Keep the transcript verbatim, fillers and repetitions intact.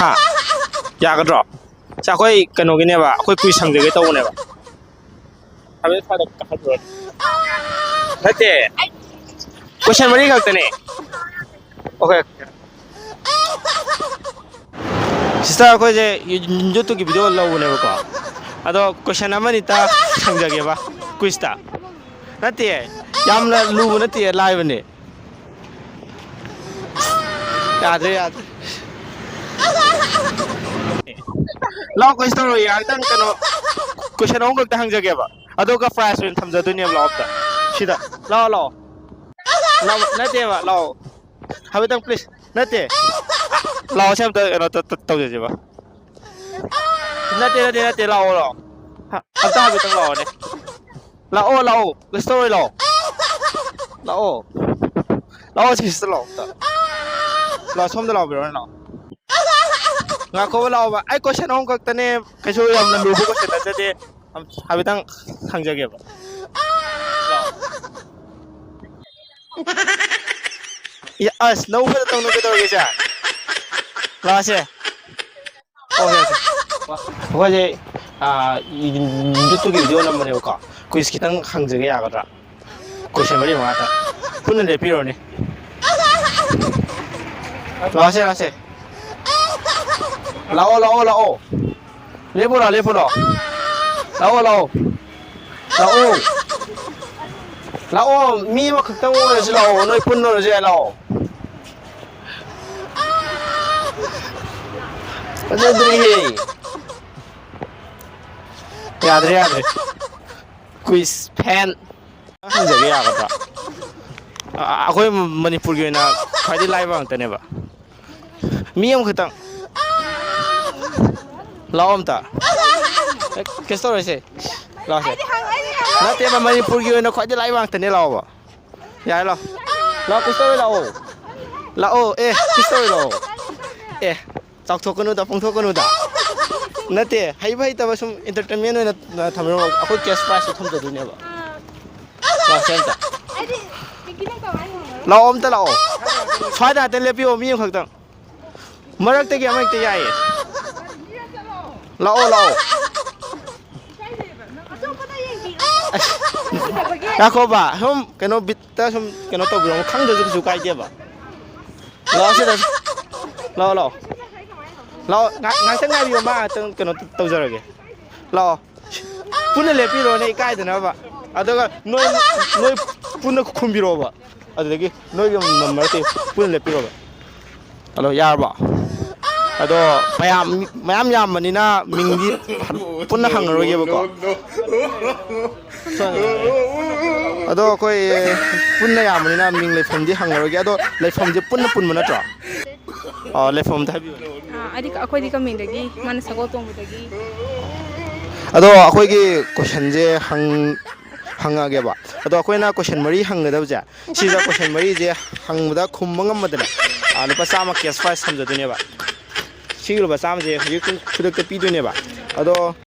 ꯍꯥ? ꯌꯥꯒꯗ꯭ꯔꯣ? ꯁꯤ ꯑꯩꯈꯣꯏ ꯀꯩꯅꯣꯒꯤꯅꯦꯕ, ꯑꯩꯈꯣꯏ ꯀꯨꯏ ꯁꯪꯖꯒꯦ ꯇꯧꯕꯅꯦꯕ꯫ ꯍꯥꯏꯐꯦꯠ ꯁ꯭ꯋꯥꯏꯗ ꯀꯥꯈꯠꯂꯨꯔꯣ꯫ ꯅꯠꯇꯦ꯫ ꯀꯣꯏꯁꯟ ꯃꯔꯤ ꯈꯛꯇꯅꯦ꯫ ꯑꯣꯀꯦ꯫ ꯁꯤꯁꯇꯔ, ꯑꯩꯈꯣꯏꯁꯦ ꯌꯨ-, ꯌꯨꯇ꯭ꯌꯨꯕꯀꯤ ꯚꯤꯗꯤꯑꯣ ꯂꯧꯕꯅꯦꯕꯀꯣ꯫ ꯑꯗꯣ ꯀꯣꯏꯁꯟ ꯑꯃ ꯑꯅꯤꯇ ꯍꯪꯖꯒꯦꯕ, ꯀꯨꯏꯁꯇ꯫ ꯅꯠꯇꯦ, ꯌꯥꯝꯅ ꯂꯨꯕ ꯅꯠꯇꯦ, ꯂꯥꯏꯕꯅꯦ꯫ ꯌꯥꯗ꯭ꯔꯦ, ꯌꯥꯗ꯭ꯔꯦ꯫ ꯂꯥꯛꯑꯣ, ꯀꯩꯁꯨ ꯇꯧꯔꯣꯏ, ꯉꯥꯏꯍꯥꯛꯇꯪ ꯀꯩꯅꯣ, ꯀꯣꯏꯁꯟ ꯑꯍꯨꯝ ꯈꯛꯇ ꯍꯪꯖꯒꯦꯕ, ꯑꯗꯨꯒ ꯄ꯭ꯔꯥꯏꯖ ꯑꯣꯏꯅ ꯊꯝꯖꯗꯣꯏꯅꯦꯕ꯫ ꯂꯥꯛꯑꯣ ꯑꯝꯇ ꯁꯤꯗ, ꯂꯥꯛꯑꯣ, ꯂꯥꯛꯑꯣ꯫ ꯂꯥꯛꯑꯣ, ꯅꯠꯇꯦꯕ, ꯂꯥꯛꯑꯣ꯫ ꯍꯥꯏꯐꯦꯠꯇꯪ ꯄ꯭ꯂꯤꯖ꯫ ꯅꯠꯇꯦ꯫ ꯂꯥꯛꯑꯣ, ꯁꯤ ꯑꯝꯇ ꯀꯩꯅꯣ ꯇ-, ꯇ-, ꯇꯧꯖꯁꯦꯕ꯫ ꯅꯠꯇꯦ, ꯅꯠꯇꯦ, ꯅꯠꯇꯦ, ꯂꯥꯛꯑꯣ, ꯂꯥꯛꯑꯣ꯫ ꯍ-, ꯑꯝꯇ ꯍꯥꯏꯐꯦꯠꯇꯪ ꯂꯥꯛꯑꯣꯅꯦ꯫ ꯂꯥꯛꯑꯣ, ꯂꯥꯛꯑꯣ, ꯀꯩꯁꯨ ꯇꯧꯔꯣꯏ, ꯂꯥꯛꯑꯣ꯫ ꯂꯥꯛꯑꯣ꯫ ꯂꯥꯛꯑꯣ, ꯁꯤꯁꯤꯗ ꯂꯥꯛꯑꯣ ꯑꯝꯇ꯫ ꯂꯥꯛꯑꯣ, ꯁꯣꯝꯗ ꯂꯥꯛꯑꯣ, ꯕ꯭ꯔꯗꯔ, ꯂꯥꯛꯑꯣ꯫ ꯉꯥꯏꯈꯣꯕ, ꯂꯥꯛꯑꯣꯕ꯫ ꯑꯩ ꯀꯣꯏꯁꯟ ꯑꯍꯨꯝ ꯈꯛꯇꯅꯦ, ꯀꯩꯁꯨ ꯌꯥꯝꯅ ꯂꯨꯕ ꯀꯣꯏꯁꯟ ꯅꯠꯆꯗꯦ꯫ ꯑꯝ-, ꯍꯥꯏꯐꯦꯠꯇꯪ ꯍꯪꯖꯒꯦꯕ꯫ ꯂꯥꯛꯑꯣ꯫ ꯏ-, ꯑꯁ, ꯅꯧ ꯐꯖ ꯇꯧꯅ ꯀꯩꯗꯧꯔꯒꯦ ꯁꯦ? ꯂꯥꯛꯑꯁꯦ꯫ Okay, okay. ꯑꯩꯈꯣꯏꯁꯦ, ꯑꯥ, ꯌꯨꯇ꯭ꯌꯨꯕꯀꯤ ꯚꯤꯗꯤꯑꯣ ꯅꯝꯕꯅꯦꯕꯀꯣ꯫ ꯀꯨꯏꯁ ꯈꯤꯇꯪ ꯍꯪꯖꯒꯦ ꯌꯥꯒꯗ꯭ꯔꯥ? ꯀꯣꯏꯁꯟ ꯃꯔꯤ ꯃꯉꯥꯇ꯫ ꯄꯨꯟꯅ ꯂꯦꯞꯄꯤꯔꯣꯅꯦ꯫ ꯂꯥꯛꯑꯣꯁꯦ, ꯂꯥꯛꯑꯣꯁꯦ꯫ ꯂꯥꯛꯑꯣ, ꯂꯥꯛꯑꯣ, ꯂꯥꯛꯑꯣ꯫ ꯂꯦꯞꯄꯨꯔꯣ, ꯂꯦꯞꯄꯨꯔꯣ꯫ ꯂꯥꯛꯑꯣ, ꯂꯥꯛꯑꯣ꯫ ꯂꯥꯛꯑꯣ꯫ ꯂꯥꯛꯑꯣ, ꯃꯤ ꯑꯃꯈꯛꯇꯪ ꯑꯣꯏꯔꯁꯨ ꯂꯥꯛꯑꯣ, ꯅꯣꯏ ꯄꯨꯟꯅ ꯑꯣꯏꯔꯁꯨ ꯌꯥꯏ, ꯂꯥꯛꯑꯣ꯫ ꯐꯖꯗ꯭ꯔꯦꯍꯦ꯫ ꯌꯥꯗ꯭ꯔꯦ, ꯌꯥꯗ꯭ꯔꯦ꯫ ꯀꯨꯏꯁ ꯐꯦꯟ꯫ ꯍꯪꯖꯒꯦ ꯌꯥꯒꯗ꯭ꯔꯥ? ꯑ-, ꯑꯩꯈꯣꯏ ꯃꯅꯤꯄꯨꯔꯒꯤ ꯑꯣꯏꯅ ꯈ꯭ꯋꯥꯏꯗꯒꯤ ꯂꯥꯏꯕ ꯉꯥꯛꯇꯅꯦꯕ꯫ ꯃꯤ ꯑꯃꯈꯛꯇꯪ꯫ ꯂꯥꯛꯑꯣ ꯑꯝꯇ꯫ ꯑꯦ, ꯀꯩꯁꯨ ꯇꯧꯔꯣꯏꯁꯦ꯫ ꯂꯥꯛꯑꯣꯁꯦ꯫ ꯅꯠꯇꯦꯕ, ꯃꯅꯤꯄꯨꯔꯒꯤ ꯑꯣꯏꯅ ꯈ꯭ꯋꯥꯏꯗꯒꯤ ꯂꯥꯏꯕ ꯉꯥꯛꯇꯅꯦ, ꯂꯥꯛꯑꯣꯕ꯫ ꯌꯥꯔꯦ, ꯂꯥꯛꯑꯣ꯫ ꯂꯥꯛꯑꯣ, ꯀꯩꯁꯨ ꯇꯧꯔꯣꯏ, ꯂꯥꯛꯑꯣ꯫ ꯂꯥꯛꯑꯣ, ꯑꯦ, ꯀꯩꯁꯨ ꯇꯧꯔꯣꯏ, ꯂꯥꯛꯑꯣ꯫ ꯑꯦ, ꯆꯥꯎꯊꯣꯛꯀꯅꯨꯗ, ꯐꯣꯡꯊꯣꯛꯀꯅꯨꯗ꯫ ꯅꯠꯇꯦ, ꯍꯩꯕ ꯍꯩꯇꯕ ꯁꯨꯝ entertainment ꯑꯣꯏꯅ, ꯑ, ꯊꯝꯕꯤꯔꯝꯃꯣ꯫ ꯑꯩꯈꯣꯏ cash prize ꯇꯣ ꯊꯝꯖꯗꯣꯏꯅꯦꯕ꯫ ꯂꯥꯛꯑꯣꯁꯦ ꯑꯝꯇ꯫ ꯂꯥꯛꯑꯣ, ꯑꯝꯇ ꯂꯥꯛꯑꯣ꯫ ꯁ꯭ꯋꯥꯏꯗ ꯍꯥꯏꯐꯦꯠ ꯂꯦꯞꯄꯤꯌꯣ, ꯃꯤ ꯑꯃꯈꯛꯇꯪ꯫ ꯃꯔꯛꯇꯒꯤ ꯑꯃ ꯍꯦꯛꯇ ꯌꯥꯏꯌꯦ꯫ ꯂꯥꯛꯑꯣ, ꯂꯥꯛꯑꯣ꯫ ꯉꯥꯏꯈꯣꯕ, ꯁꯨꯝ ꯀꯩꯅꯣ ꯕꯤꯠꯇ ꯁꯨꯝ ꯀꯩꯅꯣ ꯇꯧꯕꯤꯔꯣ, ꯈꯪꯗ꯭ꯔꯁꯨ ꯀꯩꯁꯨ ꯀꯥꯏꯗꯦꯕ꯫ ꯂꯥꯛꯑꯣ ꯁꯤꯗ꯫ ꯂꯥꯛꯑꯣ, ꯂꯥꯛꯑꯣ꯫ ꯂꯥꯛꯑꯣ, ꯉꯥꯏ-, ꯉꯥꯏꯍꯥꯛꯇꯪ ꯉꯥꯏꯕꯤꯌꯣ, ꯃꯥ ꯉꯥꯏꯍꯥꯛꯇꯪ ꯀꯩꯅꯣ ꯇꯧꯖꯔꯒꯦ꯫ ꯂꯥꯛꯑꯣ꯫ ꯄꯨꯟꯅ ꯂꯦꯞꯄꯤꯔꯣꯅꯦ, ꯏꯀꯥꯏꯗꯅꯕ꯫ ꯑꯗꯨꯒ ꯅꯣꯏ, ꯅꯣꯏ ꯄꯨꯟꯅ ꯈꯨꯝꯕꯤꯔꯛꯑꯣꯕ꯫ ꯑꯗꯨꯗꯒꯤ ꯅꯣꯏꯒꯤ ꯃꯔꯛꯇꯒꯤ ꯄꯨꯟꯅ ꯂꯦꯞꯄꯤꯔꯣꯕ꯫ ꯍꯜꯂꯣ, ꯌꯥꯔꯕꯣ? ꯑꯗꯣ ꯃꯌꯥꯝ, ꯃꯌꯥꯝ ꯌꯥꯝꯕꯅꯤꯅ ꯃꯤꯡꯗꯤ ꯄꯨꯟꯅ ꯍꯪꯉꯔꯣꯏꯒꯦꯕꯀꯣ꯫ ꯑꯗꯣ ꯑꯩꯈꯣꯏ ꯄꯨꯟꯅ ꯌꯥꯝꯕꯅꯤꯅ ꯃꯤꯡ ꯂꯩꯐꯝꯗꯤ ꯍꯪꯉꯔꯣꯏꯒꯦ꯫ ꯑꯗꯣ ꯂꯩꯐꯝꯁꯦ ꯄꯨꯟꯅ ꯄꯨꯟꯕ ꯅꯠꯇ꯭ꯔꯣ? ꯑ, ꯂꯩꯐꯝ ꯑꯝꯇ ꯍꯥꯏꯕꯤꯌꯨꯅꯦ꯫ ꯑꯥ, ꯑꯩꯗꯤ, ꯑꯩꯈꯣꯏꯗꯤ ꯀꯃꯦꯡꯗꯒꯤ, ꯃꯥꯅ ꯁꯒꯣꯜ ꯇꯣꯡꯕꯗꯒꯤ꯫ ꯑꯗꯣ ꯑꯩꯈꯣꯏꯒꯤ ꯀꯣꯏꯁꯟꯁꯦ ꯍꯪ-, ꯍꯪꯉꯛꯑꯒꯦꯕ꯫ ꯑꯗꯣ ꯑꯩꯈꯣꯏꯅ ꯀꯣꯏꯁꯟ ꯃꯔꯤ ꯍꯪꯒꯗꯕꯁꯦ, ꯁꯤꯗ ꯀꯣꯏꯁꯟ ꯃꯔꯤꯁꯦ ꯍꯪꯕꯗ ꯈꯨꯝꯕ ꯉꯝꯃꯗꯅꯦ, ꯑꯥ, ꯂꯨꯄꯥ ꯆꯥꯝꯃ cash prize ꯊꯝꯖꯗꯣꯏꯅꯦꯕ꯫ ꯁꯤꯒꯤ ꯂꯨꯄꯥ ꯆꯥꯝꯃꯁꯦ ꯍꯧꯖꯤꯛ ꯈꯨꯗꯛꯇ ꯄꯤꯗꯣꯏꯅꯦꯕ꯫ ꯑꯗꯣ